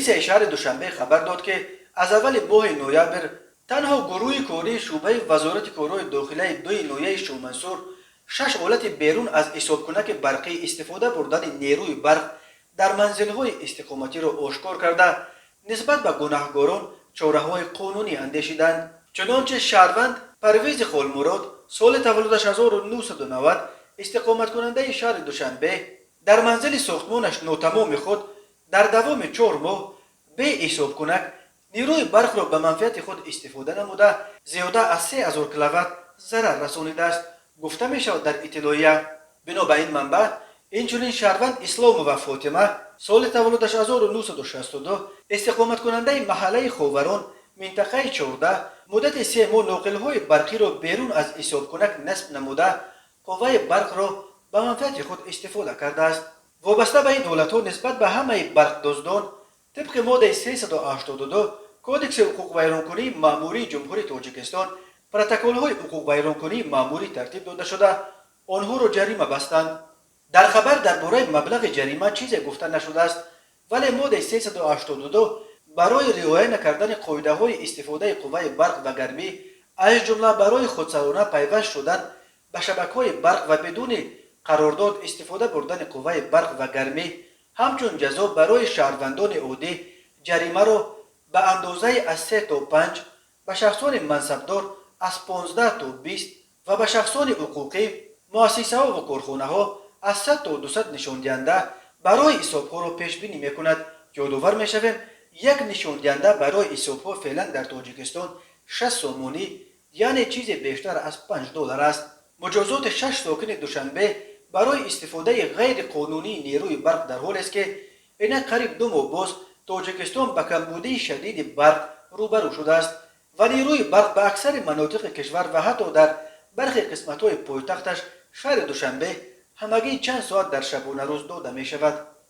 Милисияи шаҳри Душанбе хабар дод, ки аз аввали моҳи ноябр танҳо гурӯҳи кории шӯъбаи Вазорати корҳои дохилаи дуи ноҳияи Шоҳмансур шаш ҳолати берун аз ҳисобкунаки барқӣ истифода бурдани нерӯи барқ дар манзилҳои истиқоматиро ошкор карда, нисбат ба гунаҳгорон чораҳои қонунӣ андешиданд. Чунончи, шаҳрванд Парвизи Холмурод, соли таваллудаш 1990, истиқоматкунандаи шаҳри Душанбе, дар манзили сохтмонаш нотамоми худ дар давоми 4 моҳ бе ҳисобкунак нерӯи барқро ба манфиати худ истифода намуда, зиёда аз 3000 киловатт зарар расонидааст, гуфта мешавад дар иттилоия. Бино ба ин манбаъ, инчунин шаҳрванд Исломова Фотима, соли таваллудаш 1962, истиқоматкунандаи маҳаллаи Ховарон, минтақаи 14, муддати 3 моҳ ноқилҳои барқиро берун аз ҳисобкунак насб намуда, қувваи барқро ба манфиати худ истифода кардааст. Вобаста ба ин ҳолатҳо нисбат ба ҳамаи барқдуздон тибқи моддаи 382 Кодекси ҳуқуқвайронкунии маъмурии Ҷумҳурии Тоҷикистон протоколҳои ҳуқуқвайронкунии маъмурӣ тартиб дода шуда, онҳоро ҷарима бастанд. Дар хабар дар бораи маблағи ҷарима чизе гуфта нашудааст, вале моддаи 382 барои риоя накардани қоидаҳои истифодаи қувваи барқ ва гармӣ, аз ҷумла барои худсарона пайваст шудан ба шабакаҳои барқ ва бидуни қарордод истифода бурдани қувваи барқ ва гармӣ, ҳамчун ҷазо барои шаҳрвандони оддӣ ҷаримаро ба андозаи аз 3 то 5, ба шахсони мансабдор аз 15 то 20 ва ба шахсони ҳуқуқӣ, муассисаҳо ва корхонаҳо аз 100 то 200 нишондиҳанда барои ҳисобҳоро пешбинӣ мекунад. Ёдовар мешавем, як нишондиҳанда барои ҳисобҳо феълан дар Тоҷикистон 6 сомонӣ, яъне чизе бештар аз 5 доллар аст. Муҷозоти шаш сокини Душанбе барои истифодаи ғайриқонунии нерӯи барқ дар ҳолест, ки инак қариб 2 моҳ боз Тоҷикистон ба камбудии шадиди барқ рӯбарӯ шудааст ва нерӯи барқ ба аксари манотиқи кишвар ва ҳатто дар бархе қисматҳои пойтахташ, шаҳри Душанбе, ҳамагӣ чанд соат дар шабонарӯз дода мешавад.